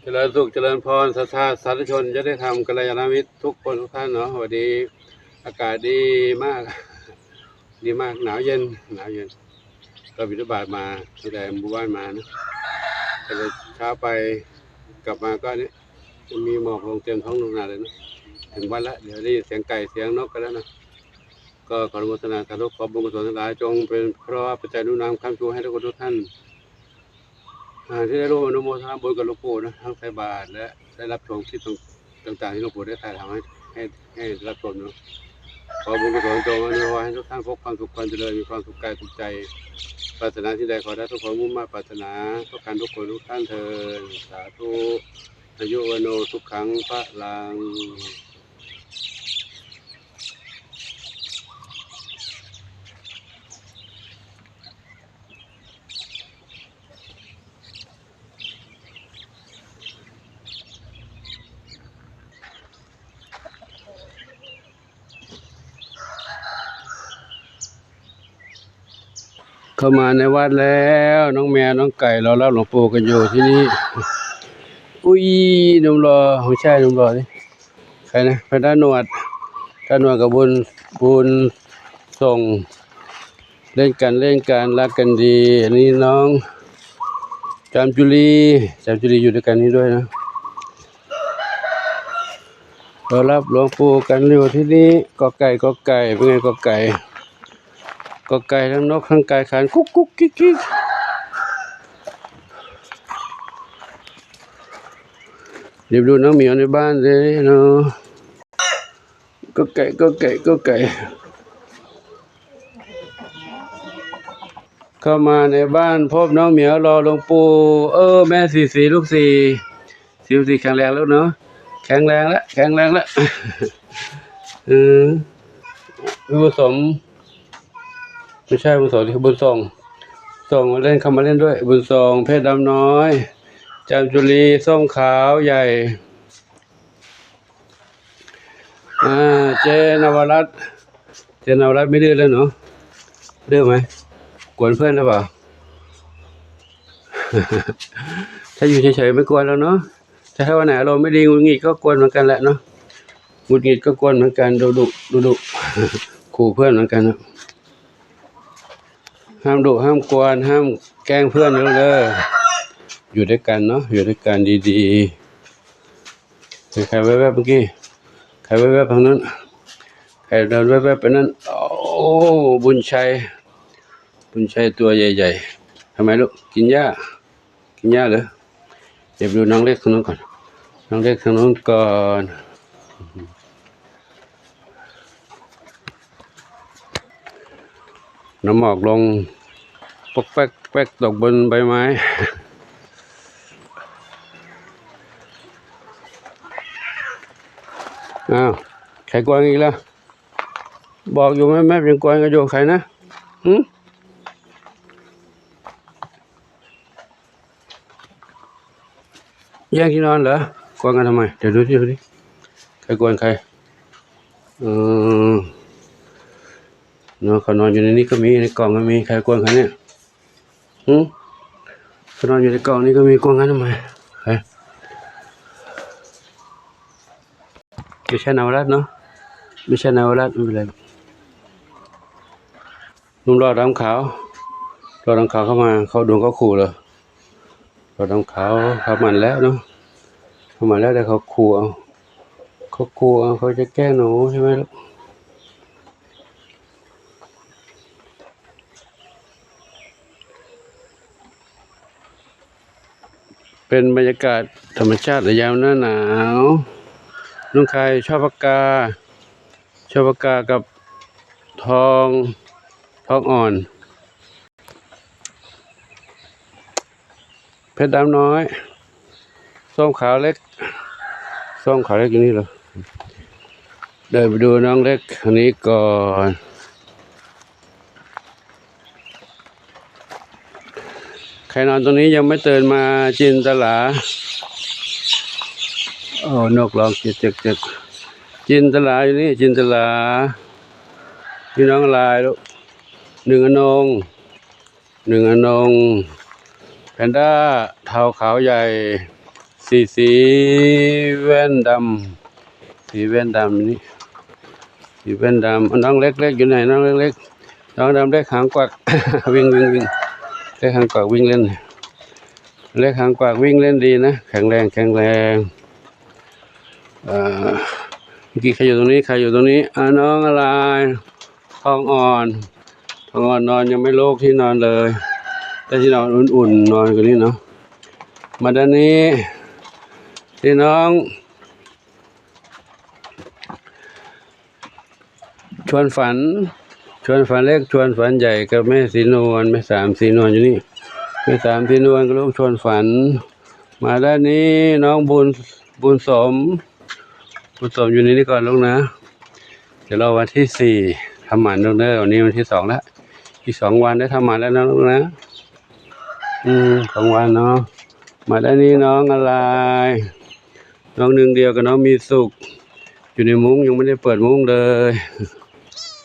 ຈະເລີນສຸກຈະເລີນພອນ ສັດທາສາທຸຊົນ ຍາດຕິທຳ ກັນລະຍານະມິດທຸກຄົນທຸກທ່ານເນາະ. ວັນນີ້ອາກາດດີມາກ ດີມາກ ໜາວເຢັນ ໜາວເຢັນ. ກໍບິນທະບາດມາຕັ້ງແຕ່ມື້ວານມານະ ກໍເລີຍເຊົ້າໄປ ກັບມາກໍນີ້ ມີໝອກລົງເຕັມທ້ອງທົ່ງນາເລີຍເນາະ. ເຖິງວັດລະ ດຽວໄດ້ຍິນສຽງໄກ່ສຽງນົກກັນແລ້ວນະ. ກໍຂໍອະນຸໂມທະນາສາທຸ ຂໍບຸນກຸສົນທັງຫຼາຍ ຈົ່ງເປັນພະລະວະປັດໄຈໜູນນຳຄ້ຳຊູໃຫ້ທຸກຄົນທຸກທ່ານ ອ່າ ທີ່ໄດ້ຮ່ວມອະນຸໂມທະນາບຸນກັບຫຼວງปู่ນະ ທັງໃສ່ບາດ ແລະ ໄດ້ຮັບຊົມຄລິບຕ່າງໆ ທີ່ຫຼວງປູ່ໄດ້ຖ່າຍທຳໃຫ້ ໃຫ້ ໃຫ້ໄດ້ຮັບຊົມເນາະ. ຂໍບຸນກຸສົນຈົ່ງອຳນວຍພອນໃຫ້ທຸກທ່ານພົບຄວາມສຸກຄວາມຈະເລີນ ມີຄວາມສຸກກາຍສຸກໃຈ ປາດຖະໜາສິ່ງໃດຂໍໄດ້ສົມຄວາມມຸ່ງມາດປາດຖະໜາ ທຸກທ່ານທຸກຄົນທຸກທ່ານເທີ້ນ ສາທຸ. ອາຍຸວັນໂນ ສຸຂັງ ພະລັງ. ເຂົ້າມາໃນວັດແລ້ວ ນ້ອງແມວ ນ້ອງໄກ່ ລໍຮັບຫຼວງປູ່ກັນຢູ່ທີ່ນີ້. ອຸ້ຍ ໜຸ່ມຫຼໍ່ ຜູ້ຊາຍໜຸ່ມຫຼໍ່ນີ້ ໃຄນະ ພະດາໜວດ ດາໜວດກັບບຸນ ບຸນສົ່ງ ເລ່ນກັນ ເລ່ນກັນ ລັກກັນດີ. ອັນນີ້ນ້ອງຈາມຈຸລີ ຈາມຈຸລີຢູ່ດ້ວຍກັນນີ້ດ້ວຍນະ. ເຮົາຮັບຫຼວງປູ່ກັນຢູ່ທີ່ນີ້. ກໍໄກ່ ກໍໄກ່ ເປັນໄງກໍໄກ່? ກໍໄກ່ທັງນົກທັງໄກ່ຂັນກຸກກຸກກິກກິກ. ດຽວໄປດູນ້ອງໝຽວໃນບ້ານເດ້ເນາະ. ກໍໄກ່ ກໍໄກ່ ກໍໄກ່. ເຂົ້າມາໃນບ້ານພົບນ້ອງໝຽວລໍຫຼວງປູ່. ເອີ ແມ່ສີສີ ລູກສີ ສີ ລູກສີ ແຂງແຮງແລ້ວເນາະ. ແຂງແຮງແລ້ວ ແຂງແຮງແລ້ວ. ເອີ ບຸນສົມ ບໍ່ໃຊ່ບຸນສົມ ບຸນສົ່ງ ສົ່ງມາເລ່ນ ເຂົ້າມາເລ່ນດ້ວຍ. ບຸນສົ່ງ ເພດດຳນ້ອຍ ຈາມຈຸລີ ສົ້ມຂາວໃຫຍ່. ອ່າ ເຈນະວະລັດ ເຈນະວະລັດໄມ່ດື້ແລ້ວເນາະ. ດື້ໄໝ? ກວນເພື່ອນຫຼືເປົ່າ? ຖ້າຢູ່ເສຍໆ ໄມ່ກວນແລ້ວເນາະ. ແຕ່ຖ້າວັນໄຫນອາລົມໄມ່ດີ ຫງຸດຫງິດກໍກວນເໝືອນກັນແຫຼະເນາະ. ຫງຸດຫງິດກໍກວນເໝືອນກັນ ດຸດຸ ດຸດຸ ຂູ່ເພື່ອນເໝືອນກັນເນາະ. ຫ້າມດຸຫ້າມກວນ ຫ້າມແກ້ງເພື່ອນເດີ. ຢູ່ດ້ວຍກັນເນາະ ຢູ່ດ້ວຍກັນດີໆ. ໃຄແວບໆ ເມື່ອກີ້ ໃຄແວບໆ ທາງນັ້ນ ໃຄເດີນແວບໆ ໄປນັ້ນ. ໂອ້ ບຸນໄຊ ບຸນໄຊຕົວໃຫຍ່ໆ. ທຳໄມລູກ? ກິນຫຍ້າ ກິນຫຍ້າເດີ. ດຽວໄປດູນ້ອງເລັກທາງນັ້ນກ່ອນ ນ້ອງເລັກທາງນັ້ນກ່ອນ. ນ້ຳໝອກລົງປົກແປັກ ແປັກ ຕົກບົນໃບໄມ້. ອ້າວ ໃຄກວນອີກແລ້ວ. ບອກຢູ່ແມບໆ ຍັງກວນກັນຢູ່ ໃຄນະ. ຫື? ແຍ່ງທີ່ນອນເຫຼື? ກວນກັນທຳໄມ? ດຽວດູຊິ ດູຊິ ໃຄກວນໃຄ? ເອີ ເນາະ ເຂົານອນຢູ່ໃນນີ້ກໍມີ ໃນກ່ອງກໍມີ. ໃຄກວນໃຄນີ້? ຫື? ເຂົານອນຢູ່ໃນກ່ອງນີ້ກໍມີ ກວນກັນທຳໄມ? ໃຄ? ບໍ່ໃຊ່ນາວະລັດເນາະ ບໍ່ໃຊ່ນາວະລັດ ບໍ່ເປັນໄລ. ໜຸ່ມຫຼໍ່ດຳຂາວ ຫຼໍ່ດຳຂາວເຂົ້າມາ ເຂົ້າດົງເຂົ້າຄູ່ເລີຍ. ຫຼໍ່ດຳຂາວເຂົ້າມາແລ້ວເນາະ ເຂົ້າມາແລ້ວ ແຕ່ເຂົາຂູ່ເອົາ ເຂົາຂູ່ເອົາ ເຂົາຈະແກ້ໜູໃຊ່ໄໝລູກ? ເປັນບັນຍາກາດທຳມະຊາດໃນຍາມໜ້າໜາວ. ນ້ອງໄຂ່ ຊອບປາກາ ຊອບປາກາກັບທອງ ທອງອ່ອນ ເພັດດຳນ້ອຍ ສົ້ມຂາວເລັກ ສົ້ມຂາວເລັກຢູ່ນີ້ເລີຍ. ເດີນໄປດູນ້ອງເລັກທາງນີ້ກ່ອນ. ໃຄນອນຕົງນີ້ຍັງໄມ່ຕື່ນມາ ຈິນຕະຫຼາ. ໂອ້ ນົກຮ້ອງເຈັກໆໆ. ຈິນຕະຫຼາຢູ່ນີ້ ຈິນຕະຫຼາ ພີ່ນ້ອງຫຼາຍລູກ. ໜຶ່ງອະນົງ ໜຶ່ງອະນົງ ແພນດ້າ ເທົ້າຂາວໃຫຍ່. ສີ ສີແວ່ນດຳ ສີແວ່ນດຳນີ້ ສີແວ່ນດຳ. ນ້ອງເລັກໆ ຢູ່ໃນ ນ້ອງເລັກໆ ນ້ອງດຳເລັກຫາງກວັກ ວິ່ງ ວິ່ງ ວິ່ງ ເລັກຫາງກວັກ ວິ່ງເຫຼັ້ນ ເລັກຫາງກວັກ ວິ່ງເຫຼັ້ນດີນະ ແຂງແຮງ ແຂງແຮງ. ເອີ ເມື່ອກີ້ໃຄຢູ່ຕົງນີ້ ໃຄຢູ່ຕົງນີ້ ອາ ນ້ອງອາລາຍ ທ້ອງອ່ອນ ທ້ອງອ່ອນນອນ ຍັງໄມ່ໂລກທີ່ນອນເລີຍ ໄດ້ທີ່ນອນອຸ່ນໆ ນອນກວ່ານີ້ເນາະ. ມາດ້ານນີ້ ທີ່ນ້ອງ ຊວນຝັນ ຊວນຝັນເລັກ ຊວນຝັນໃຫຍ່ ກັບແມ່ສີນວນ ແມ່ສາມສີນວນຢູ່ນີ້ ແມ່ສາມສີນວນກັບລູກຊວນຝັນ. ມາດ້ານນີ້ ນ້ອງບຸນ ບຸນສົມ ບຸນສົມຢູ່ໃນນີ້ກ່ອນລູກນະ. ດຽວລໍວັນທີສີ່ ທຳໝັນລູກເດີ ວັນນີ້ວັນທີສອງແລ້ວ ອີກສອງວັນໄດ້ທຳໝັນແລ້ວນະລູກນະ. ອືມ ສອງວັນເນາະ. ມາດ້ານນີ້ ນ້ອງອາລາຍ ນ້ອງໜຶ່ງດຽວກັບນ້ອງມີສຸກ ຢູ່ໃນມຸ້ງ ຍັງບໍ່ໄດ້ເປີດມຸ້ງເລີຍ.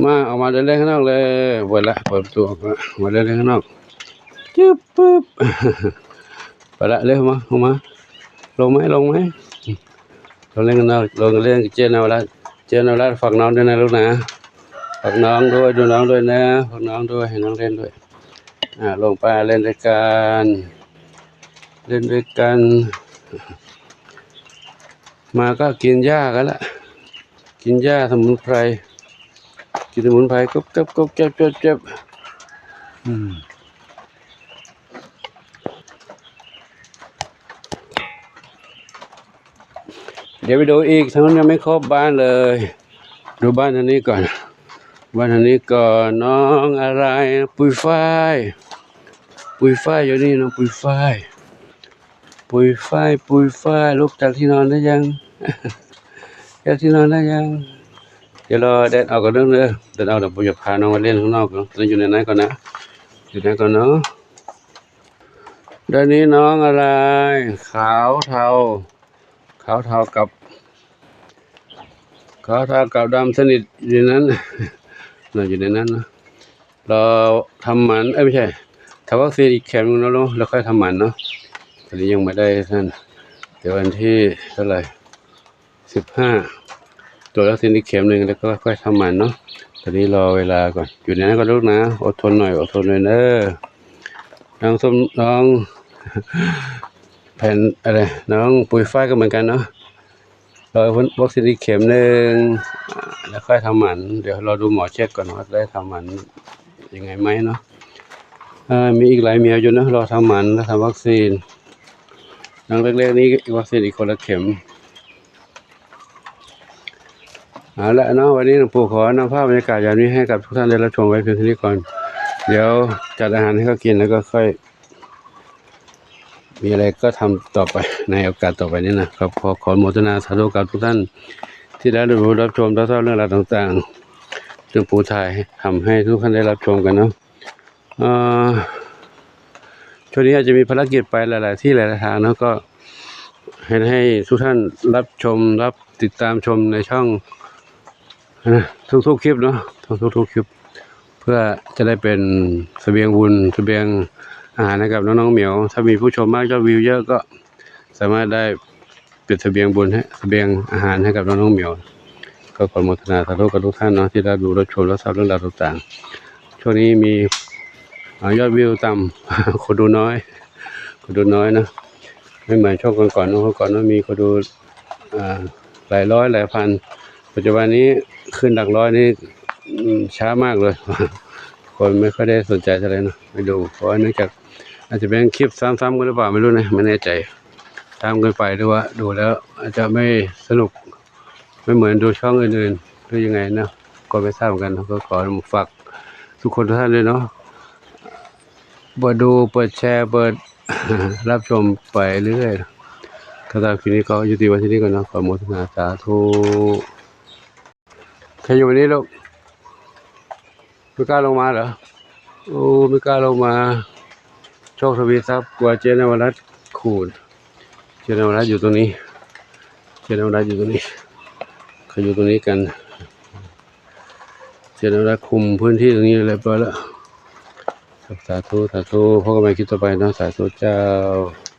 ມາ ອອກມາເດີນເລ່ນຂ້າງນອກເລີຍ. ເປີດລະ ເປີດປະຕູອອກມາ ມາເດີນເລ່ນຂ້າງນອກ ຈຶບປຶບ ໄປລະ ເລັວມາ ລົງມາ ລົງໄໝ ລົງໄໝ ລົງເລ່ນຂ້າງນອກ ລົງເລ່ນ ເຈນນະວະລັດ ເຈນນະວະລັດ ຝາກນ້ອງດ້ວຍນະລູກນະ ຝາກນ້ອງດ້ວຍ ດູນ້ອງດ້ວຍນະ ຝາກນ້ອງດ້ວຍ ໃຫ້ນ້ອງເລ່ນດ້ວຍ. ອາ ລົງໄປເລ່ນດ້ວຍກັນ ເລ່ນດ້ວຍກັນ. ໝາກໍກິນຫຍ້າກັນລະ ກິນຫຍ້າສະໝຸນໄພ ກິນສະໝຸນໄພ ກົບ ກົບ ກົບ ເຈັບ ເຈັບ ເຈັບ. ອືມ ດຽວໄປດູອີກ ທາງນັ້ນຍັງໄມ່ຄົບບ້ານເລີຍ. ດູບ້ານທາງນີ້ກ່ອນ ບ້ານທາງນີ້ກ່ອນ. ນ້ອງອາລາຍ ປຸຍຝ້າຍ ປຸຍຝ້າຍຢູ່ນີ້ ນ້ອງປຸຍຝ້າຍ ປຸຍຝ້າຍ ປຸຍຝ້າຍ ລຸກຈາກທີ່ນອນໄດ້ຍັງ? ຈາກທີ່ນອນໄດ້ຍັງ? ດຽວລໍແດດອອກກ່ອນເດີ ແດດອອກແລ້ວ ປູຢາກພານ້ອງໄປເລ່ນຂ້າງນອກເນາະ ຢູ່ໃນນັ້ນກ່ອນນະ ຢູ່ໃນນັ້ນກ່ອນເນາະ. ດຽວນີ້ນ້ອງອາລາຍ ຂາວເທົາ ຂາວເທົາກັບ ຂາວເທົາກັບດຳສະໜິດຢູ່ໃນນັ້ນ ນອນຢູ່ໃນນັ້ນເນາະ. ລໍທຳໝັນ ເອີຍ ບໍ່ໃຊ່ ຖ້າວັກຊີນອີກເຂັມໜຶ່ງເນາະ ແລ້ວຄ່ອຍທຳໝັນເນາະ. ຕອນນີ້ຍັງບໍ່ໄດ້ນັ້ນ ແຕ່ວັນທີເທົ່າໃດ ສິບຫ້າ ຕົວະວັກຊີນອີກເຂັມໜຶ່ງ ແລ້ວກໍຄ່ອຍທຳໝັນເນາະ. ຕອນນີ້ລໍເວລາກ່ອນ ຢູ່ໃນນັ້ນກ່ອນລູກນະ ອົດທົນໜ້ອຍ ອົດທົນໜ້ອຍເດີ. ນ້ອງສົ້ມ ນ້ອງແຜ່ນ ອະໄລ ນ້ອງປຸຍຝ້າຍກໍເໝືອນກັນເນາະ ລໍວັກຊີນອີກເຂັມໜຶ່ງ ແລ້ວຄ່ອຍທຳໝັນ. ດຽວລໍດູໝໍເຊັກກ່ອນວ່າໄດ້ທຳໝັນຍັງໄງໄໝເນາະ. ເອີ ມີອີກຫຼາຍໝຽວຢູ່ເນາະ ລໍທຳໝັນ ແລ້ວທຳວັກຊີນ. ນ້ອງເລັກໆນີ້ວັກຊີນອີກຄົນລະເຂັມ. ເອົາລະເນາະ ວັນນີ້ຫຼວງປູ່ຂໍນຳພາບບັນຍາກາດຍາມນີ້ໃຫ້ກັບທຸກທ່ານໄດ້ຮັບຊົມໄວ້ພຽງເທົ່ານີ້ກ່ອນ. ດຽວຈັດອາຫານໃຫ້ເຂົາກິນ ແລ້ວກໍຄ່ອຍ ມີອະໄລກໍທຳຕໍ່ໄປໃນໂອກາດຕໍ່ໄປນີ້ນະ. ກໍຂໍ ຂໍອະນຸໂມທະນາສາທຸກັບທຸກທ່ານທີ່ໄດ້ຮັບຮູ້ຮັບຊົມ ຮັບຊາບເລື່ອງລາວຕ່າງໆ ທີ່ຫຼວງປູ່ຖ່າຍທຳໃຫ້ທຸກທ່ານໄດ້ຮັບຊົມກັນເນາະ. ເອີ ຊ່ວງນີ້ອາດຈະມີພາລະກິດໄປຫຼາຍໆທີ່ຫຼາຍໆທາງເນາະ ກໍເຮັດໃຫ້ທຸກທ່ານຮັບຊົມ ຮັບຕິດຕາມຊົມໃນຊ່ອງ ທຸກໆຄລິບເນາະ ທຸກໆຄລິບ ເພື່ອຈະໄດ້ເປັນສະບຽງບຸນ ສະບຽງອາຫານໃຫ້ກັບນ້ອງໆໝຽວ. ຖ້າມີຜູ້ຊົມມາກ ຍອດວິວເຍອະ ກໍສາມາດໄດ້ເປັນສະບຽງບຸນໃຫ້ ສະບຽງອາຫານໃຫ້ກັບນ້ອງໆໝຽວ. ກໍຂໍອະນຸໂມທະນາສາທຸກັບທຸກທ່ານເນາະ ທີ່ໄດ້ດູຮັບຊົມ ຮັບຊາບເລື່ອງລາວຕ່າງໆ. ຊ່ວງນີ້ມີ ອາ ຍອດວິວຕ່ຳ ຄົນດູນ້ອຍ ຄົນດູນ້ອຍເນາະ ໄມ່ເໝືອນຊ່ວງກ່ອນໆເນາະ. ກ່ອນໆເນາະ ມີຄົນດູ ອາ ຫຼາຍຮ້ອຍຫຼາຍພັນ ປັດຈຸບັນນີ້ຂຶ້ນຫຼັກຮ້ອຍນີ້ ອືມ ຊ້າມາກເລີຍ ຄົນໄມ່ຄ່ອຍໄດ້ສົນໃຈເທົ່າໃດເນາະ ໄປດູ ເພາະວ່າເນື່ອງຈາກ ອາດຈະເປັນຄລິບຊ້ຳໆກັນຫຼືເປົ່າ ໄມ່ຮູ້ນະ ໄມ່ແນ່ໃຈ ຊ້ຳເກີນໄປ ຫຼືວ່າດູແລ້ວອາດຈະໄມ່ສະໜຸກ ໄມ່ເໝືອນດູຊ່ອງອື່ນໆ ຫຼືຍັງໄງເນາະ ກໍໄມ່ຊາບເໝືອນກັນ. ກໍຂໍຝາກທຸກຄົນທຸກທ່ານດ້ວຍເນາະ ເປີດດູ ເປີດແຊ ເປີດ ຮັບຊົມໄປເລື້ອຍໆ. ກໍສຳລັບຄລິບນີ້ກໍຍຸຕິໄວ້ເທົ່ານີ້ກ່ອນເນາະ ຂໍອະນຸໂມທະນາສາທຸ. ໃຄຢູ່ວັນນີ້ລູກ? ໄມ່ກ້າລົງມາເຫຼື? ໂອ້ ໄມ່ກ້າລົງມາ. ໂຊກທະວີຊັບ ກົວເຈນນະວະລັດຂູ່. ເຈນນະວະລັດຢູ່ຕົງນີ້ ເຈນນະວະລັດຢູ່ຕົງນີ້ ເຂົາຢູ່ຕົງນີ້ກັນ. ເຈນນະວະລັດຄຸມພື້ນທີ່ຕົງນີ້ຮຽບຮ້ອຍແລ້ວ. ສາທຸ ສາທຸ ພົບກັນໃໝ່ຄລິບຕໍ່ໄປເນາະ. ສາທຸເຈົ້າ.